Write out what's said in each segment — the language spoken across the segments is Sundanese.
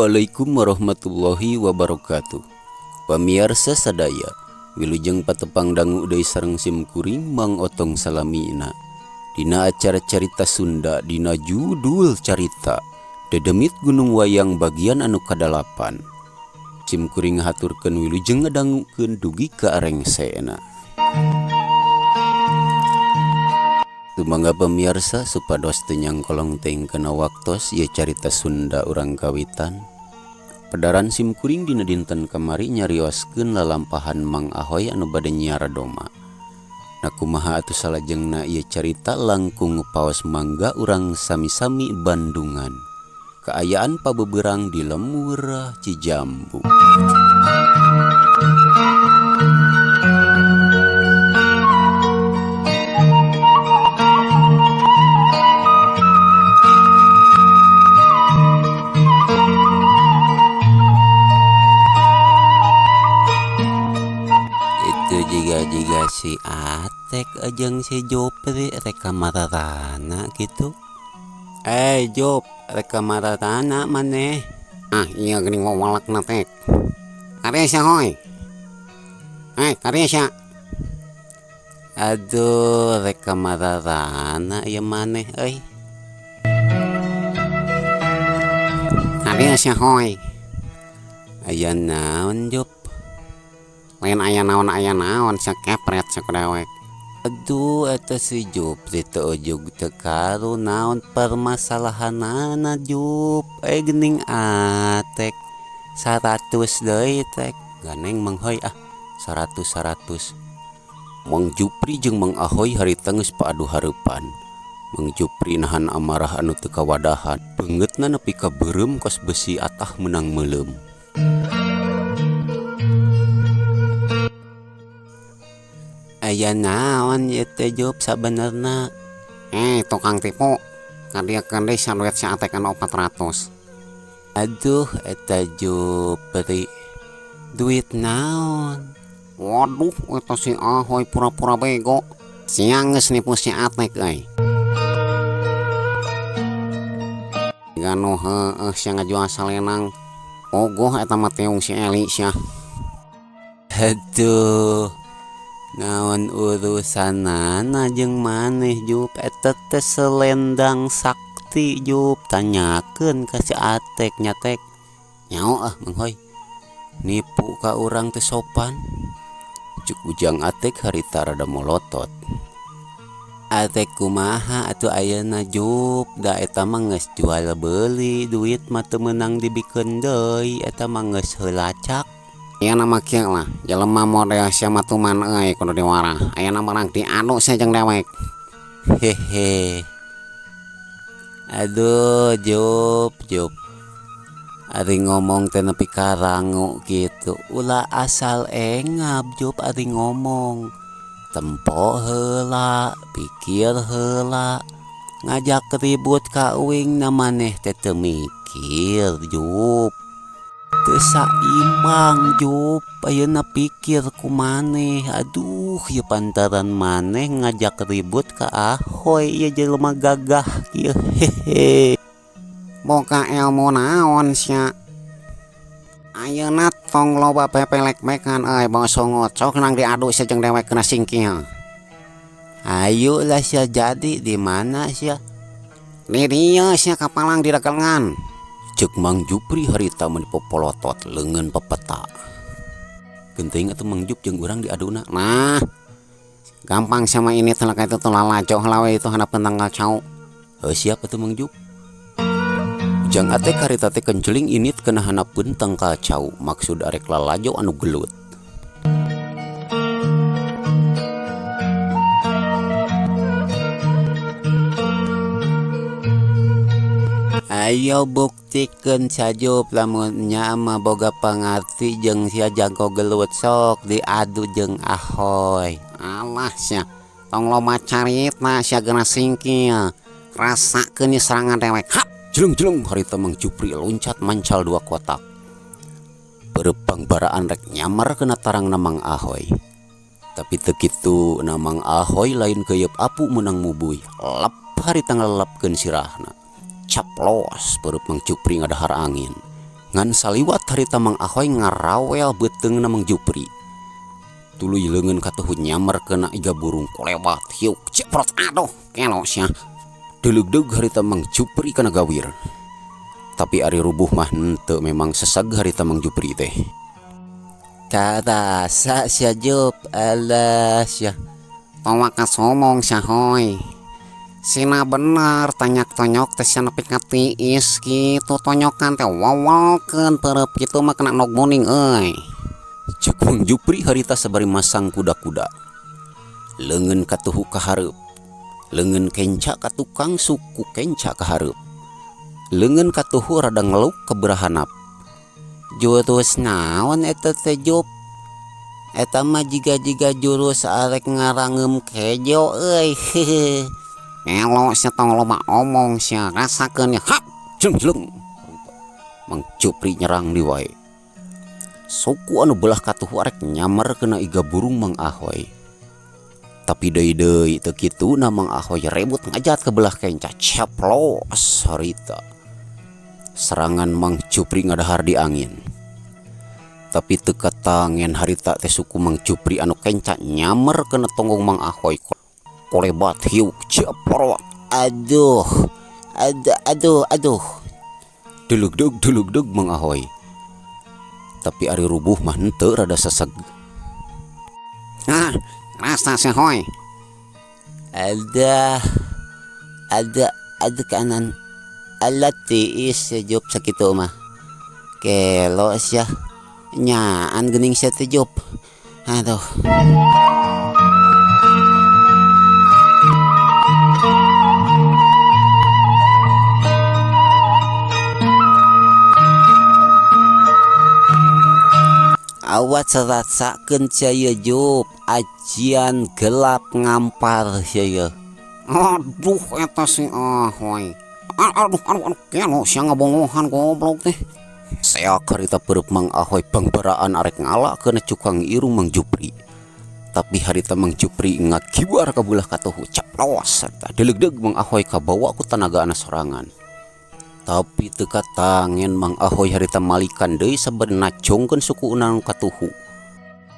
Assalamualaikum warahmatullahi wabarakatuh. Pamiarsa sadaya, wilujeng patepang dangu deui sareng sim kuring Mang Otong salamina. Dina acara Carita Sunda dina judul carita Dedemit Gunung Wayang bagian anu kadalapan. Sim kuring ngahaturkeun wilujeng ngadangukeun dugi ka arengsena. Tumangga pamiarsa supados teu nyangkolong teuing kana waktos ieu carita Sunda urang kawitan. Pedaran sim kuring dina dinten kamari nyarioskeun lalampahan Mang Ahoy anu bade nyiar doma. Nah kumaha atuh salajengna ieu carita langkung paos mangga urang sami-sami Bandungan. Kaayaan pabeberang di Lemur Cijambu. Itu jiga-jiga si Atek jeung si Jupri rek ka mararana kitu. Eh Jup, rek ka mararana maneh? Ah ieu geuning wawalakna teh. Kadieu sia hoy. Eh kadieu sia. Aduh, rek ka mararana ieu maneh euy. Kadieu sia hoy. Aya naon Jup? Lain aya naon sia kepret sia ku dewek. Aduh eta si Jupri teu ujug teu karu naon permasalahanana Jup. Geuning Atek 100 deui tek. Ganeng Mang Hoy ah 100 100. Mang Jupri jeung Mang Ahoy harita geus paadu hareupan. Mang Jupri nahan amarah anu teu kawadahan. Beungeutna nepi ka beureum kos besi atah meunang meuleum. Aya naon ieu teh Jup sabenerna? Tukang tipu. Kadieukeun deui sia duit si Atek anu 400. Aduh eta Jupri. Duit naon? Waduh eta si Ahoy pura-pura bego. Sia geus nipu si Atek euy. Ganu heueuh sia ngajual salenang. Ogoh eta mah tiung si Eli sia. Aduh. Naon urusanana jeung maneh Jup? Eta teh selendang sakti Jup. Tanyakeun ka si Atek nya tek. Nyaho ah Mang Hoy. Nipu ka urang teh sopan. Cuk Ujang Atek harita rada molotot. Atek kumaha atuh ayeuna Jup? Da eta mah geus jual beuli, duit mah teu meunang dibikeun deui, eta mah geus heula cak. Ayeuna mah kieu lah, jelema model sia mah tuman euy kudu diwarah. Ayeuna mah rang diadu sia jeung dewek. Hehe. Aduh Jup, Jup. Ari ngomong teh nepi ka rangu kitu. Ulah asal engap Jup ari ngomong. Tempo heula, pikir heula. Ngajak ribut ka uing na maneh teh teu mikir Jup. Teu saimbang Jup, ayeuna pikir ku maneh. Aduh, ieu pantaran maneh ngajak ribut ka Ahoy ieu jelema gagah kieu. Hehe. Boga ilmu naon sia? Ayeuna tong loba pepelek-pekan euy, boso ngocok nang diadu sia jeung dewek kena singkil. Ayo lah sia jadi di mana sia? Di dieu sia kapalang di dagangan. Ceuk Mang Jupri harita mun popolotot leungeun pepeta. Geunteuing atuh Mang Jup jeung urang diaduna. Nah, gampang sama ini teh itu tuh lalajo heula we itu hanapeun tanggal cau. Heuh siap atuh Mang Jup. Ujang Atek harita teh kenceling init kana hanapeun tangkal cau maksud arek lalajo anu gelut. Ayo buktikeun sajup lamun nya mah boga pangarti jeung sia jago gelut sok diadu jeung Ahoy. Alah sia, tong loba carita sia geuna singkil. Rasakeun ieu serangan dewek. Hap! Jeleng-jeleng harita Mang Jupri loncat mancal dua kotak. Berepang baraan rek nyamar kena tarang Mang Ahoy. Tapi teu kitu na Mang Ahoy lain keuyeub apu meunang mubuy. Lep harita ngalelapkeun sirahna. Caplos perut Mang Jupri ngadahar angin. Ngan saliwat harita Mang Ahoy ngarawel beuteungna Mang Jupri. Tuluy leungeun katuhu nyamber kana iga burung kolebat hiuk ceprot aduh kelo sia. Deuleugdeug harita Mang Jupri kana gawir. Tapi ari rubuh mah henteu memang seseg harita Mang Jupri teh. Karasa sia Jup, alah sia. Towa kasomong sia Hoy. Sina bener tanyak tonyok teh sia nepi ka tiis kitu tonyokan teh wawalkeun peureub kitu mah kena nog muning euy. Cek Mang Jupri harita sabari masang kuda-kuda. Leungeun katuhu ka hareup. Leungeun kenca ka tukang suku kenca ka hareup. Leungeun katuhu rada ngeluk ka beurahanap. Jurus naon eta teh Jup? Eta mah jiga-jiga jurus arek ngarangeum kejo euy. Elo sia tong loba omong sia rasakeun ya hap jeleng jeleng. Mang Jupri nyerang di wae. Suku anu belah katuhu arek nyamer kena iga burung Mang Ahoy. Tapi deui-deui teu kitu na Mang Ahoy rebut ngajat ke belah kenca ceplos harita. Serangan Mang Jupri ngadahar di angin. Tapi teu katangen harita teh suku Mang Jupri anu kenca nyamer kena tonggong Mang Ahoy. Kolebat hiuk ceprot. Aduh. Aduh aduh aduh. Deuleuh deuleuh Mang Ahoy. Tapi ari rubuh mah henteu rada seseg. Ah, rasa sia Hoy. Ada ada ada kanan. Alat tiis sia Jup sakitu mah. Kelo sia. Nyaan geuning sia teh Jup. Aduh. Awat serasakeun sia ieu Jup, ajian gelap ngampar sia ieu. Aduh eta si Ahoy. Aduh aduh aduh kelo sia ngabongohan goblok teh. Seak harita peureub Mang Ahoy bangbaraan arek ngalakeun cukang irung Mang Jupri. Tapi harita Mang Jupri ngakibar ka beulah katuhu ceplos sarta deuleugdeug Mang Ahoy kabawa ku tanagaana sorangan. Tapi teu katangen Mang Ahoy harita malikan deui sabar nacongkeun suku anu katuhu.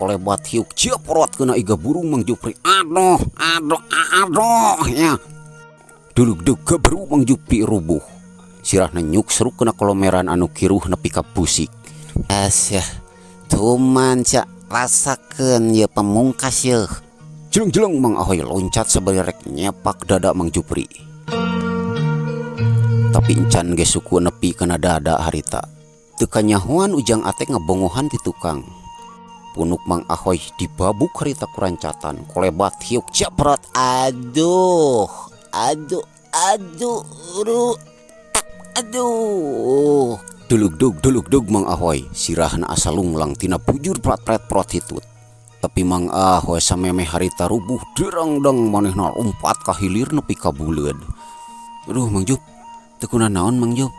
Kolebat hiuk ceprot kena iga burung Mang Jupri. Aduh aduh aduh ya. Deuleugdeug gabru Mang Jupri rubuh. Sirahna nyuksruk kena kolomeran anu kiruh nepi ka pusik. Asyah, tuman sia rasakeun ieu pemungkas yeuh. Jeleng-jeleng Mang Ahoy loncat sabari rek nyepak dada Mang Jupri. Tapi encan ge suku nepi kana dada harita. Teu kanyahoan Ujang Atek ngebongohan ti tukang. Punuk Mang Ahoy dibabuk harita kurancatan. Kolebat hiuk ceprot. Aduh, aduh, aduh, aduh, aduh. Dulugdug, dulugdug Mang Ahoy. Sirahna asa lunglang tina bujur prat-pret prot hitut. Tapi Mang Ahoy samemeh harita rubuh derangdang manehna lompat ka hilir nepi ka buleud. Aduh Mang Jup, teu kunanaon Mang Jup?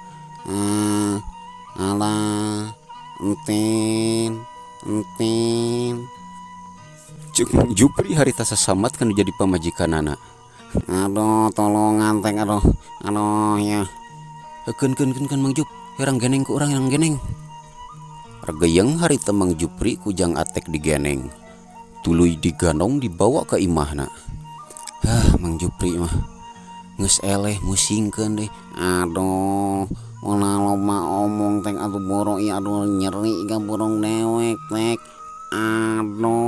Alah, entin, entin. Cek Mang Jupri harita sasamat kan jadi pamajikanana. Aduh, tolongan teh, aduh, aduh ya. Keun keun keun keun Mang Jup, herang geneng ku urang herang geneng. Regeyeng harita Mang Jupri ku Jang Atek digeneng. Tuluy digandong dibawa ke imahna. Hah, Mang Jupri mah geus eleh musingkeun deui. Aduh, ulah loba omong teh atuh boro ieu aduh nyeri ka burung dewek tek. Aduh.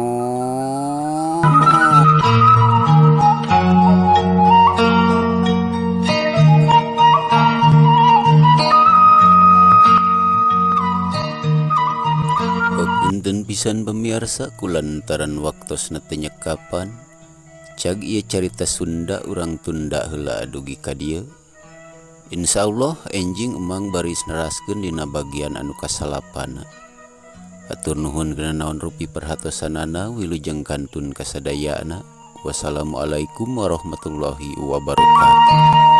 Punten pisan pemirsa kulantaran waktosna teu nyekapan. Cag ieu carita Sunda urang tunda heula dugi ka dieu. Insyaallah enjing emang baris neraskeun dina bagian anu kasalapana. Hatur nuhun kana naon rupi perhatosanana wilujeng kantun kasadayana. Wassalamualaikum warahmatullahi wabarakatuh.